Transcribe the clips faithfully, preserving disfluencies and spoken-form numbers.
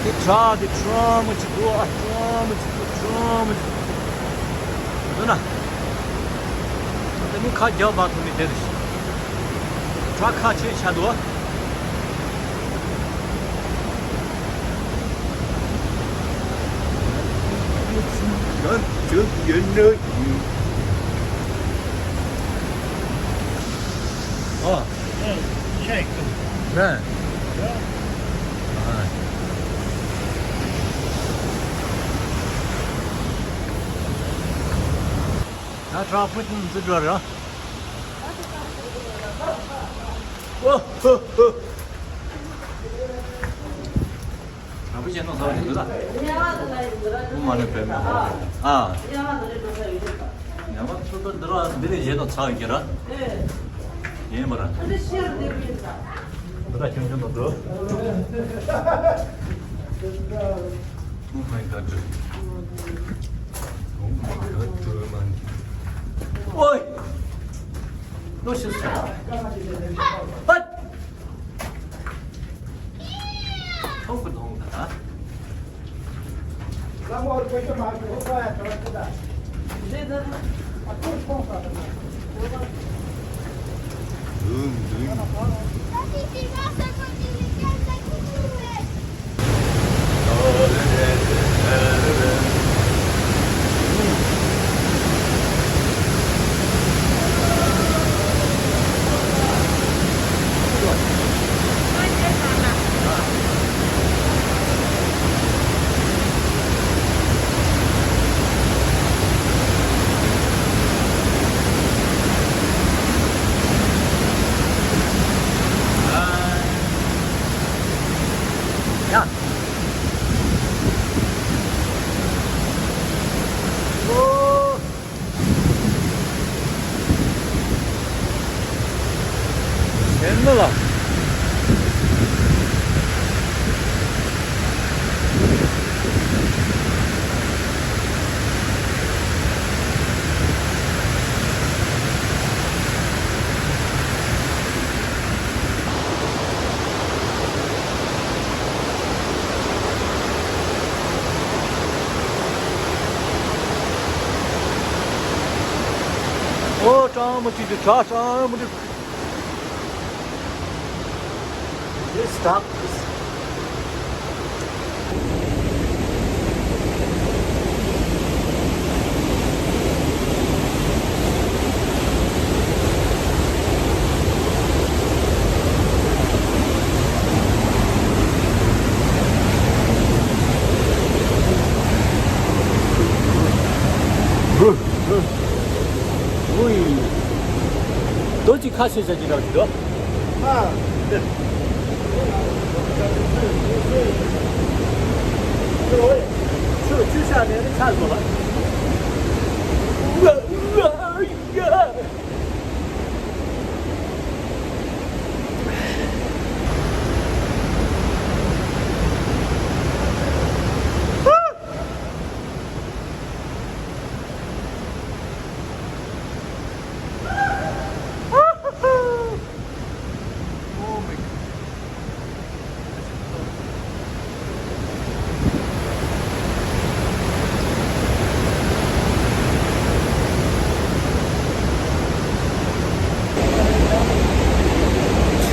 དེ་བྲག་དེ་ཁྲོམ་གཅིག་འདུག་ཨ། ཁྲོམ་གཅིག་འདུག་ཁྲོམ་གཅིག་འདུག་ན། དེ་ནི་ཁ་རྒྱག་པ་ཐུབ་ནི་དེ་རེད། བྲག་ཁ་ཆེ་ཆ་འདུག་ཨ། ཨ། ཆེ་གི། ན། ཨ། ད་དྲག་པོ་ཅུང་ཙི་འགྲོ་ར། ཨོ་ཧོ་ཧོ། དྲག་པོ་ཅན་ནོ་ཟ་བ་ཞིག་འདུག་ལ། ཨོ་མ་ནི་བེ་མ། ཨ། ཉ་མ་ཚོ་ད་འདི་ར་འདི་ནས་བཞེས་ནོ་ཚ་ཡོད་ཀྱི་ར། ཡིན་པ་ར། འདི་ར་ཁྱོད་ཁྱོད་ནོ་འགྲོ། Oh my God. Oh my God, man. ཨོའི། ལོ་ཤི་སོང་། ཧད། ཐོག་གི་ཐོག་གི་ད། ཨོ། གྲང་མོ་ཅིག་ཏུ་གྲགས། གྲང་མོ་ཅིག This stuff is Good. ཨུའི། རྡོ་གཅིག་ཁ་ཕྱེ་བྱ་ཅིག་རག་གི་འདུག་ཨ། ཆུ་ཆུ་ཤ་ནས་ནི་ཆ་དགོས་ལ།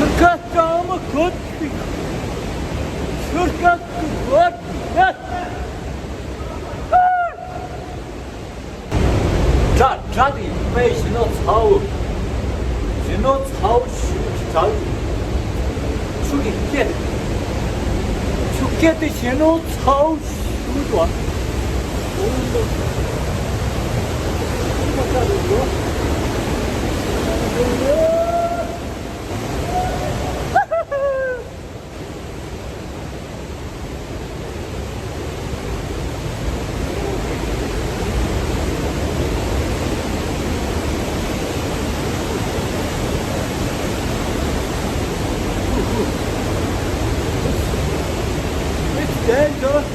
ཆུ་ཁ་སྐམ་པོ་གོད་ཅིག་ཆུ་ཁ་གོད་ཅིག་བྲག་བྲག་དེ་དཔེ་བཞིན་ནོ་ཚ་བོ། བཞིན་ནོ་ཚ་བོ་ཞིག་བྲག་ཆུ་གི་སྐད་དེ། ཆུ་སྐད་དེ་བཞིན་ནོ་ཚ་བོ་ཞིག་འདུག་བ། འོ་འདུག It's dangerous.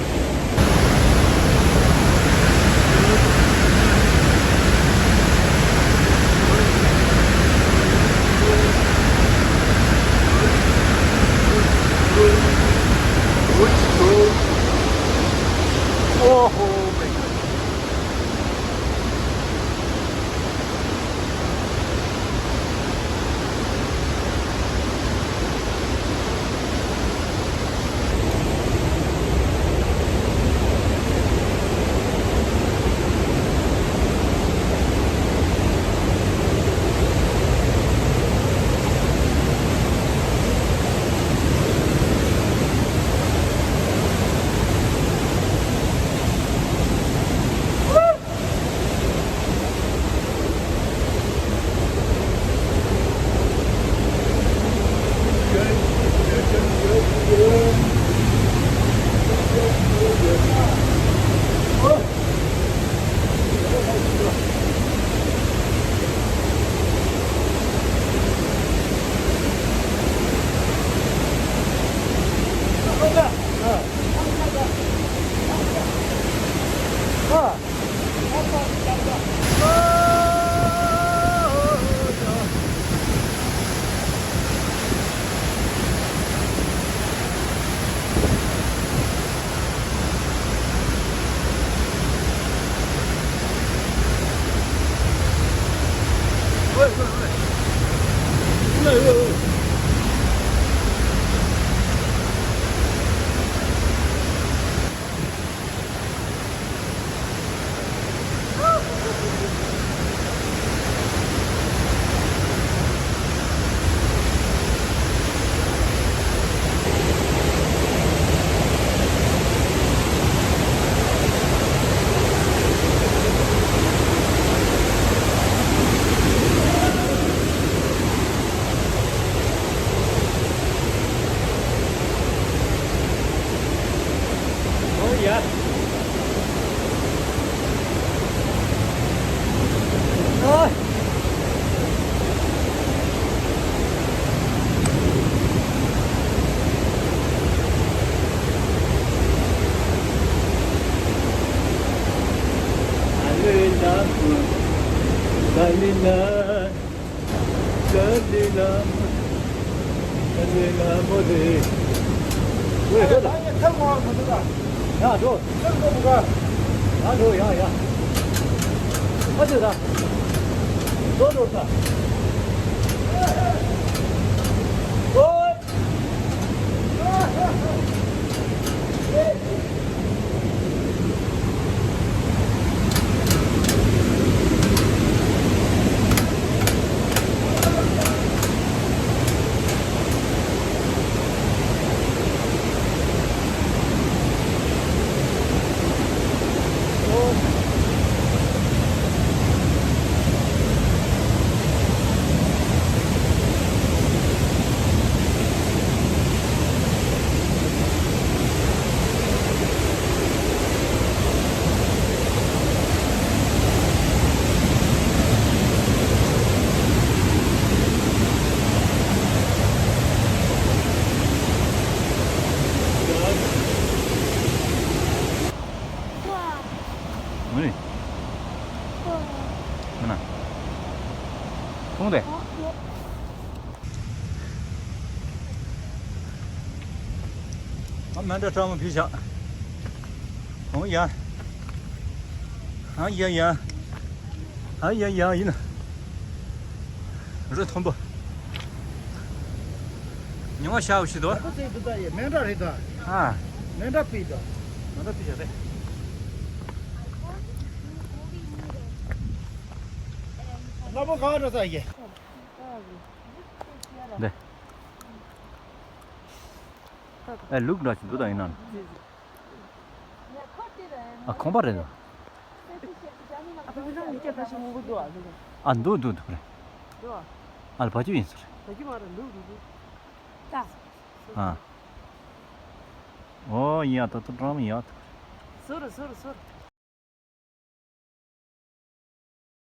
Oh yeah. ཨེ། མིན་ན། ཁུངས་དེ། ཨ། མེ་འདྲ་སྤྲང་མོ་ཕི་བཞག་ཨོ་ཡ། ཨ་ཡ་ཡ། ཨ་ཡ་ཡ་ཡིན། རི་མཐོན་པོ། ཉི་མ་ཤར་བ་ཞིག་འདུག་ཨ་ཁུ་ཚོས་འདི་ལྟ་ཡི་མེ་འདྲ་རེད་ད། ཨ། མེ་འདྲ་ཕི་ད། མེ་འདྲ་ཕི་བཞག་རེད། ལ་མོ་ག་འདྲ་ས་ཡི། འདི། ཨེ་ལུག་འདྲ་ཞིག་འདུག་ད་ཡིན་ན། ཨ་ཁོང་པ་རེད་འདུག་ཨ་འདུག་འདུག་འདུག་རེད། ཨ་ལ་བ་ཅུ་ཡིན་ས་རེད། ཨ། ཨོ་ཡ་ད་ད་འགྲོ་མི་ཡག་འདུག་ཟུར་ཟུར་ཟུར།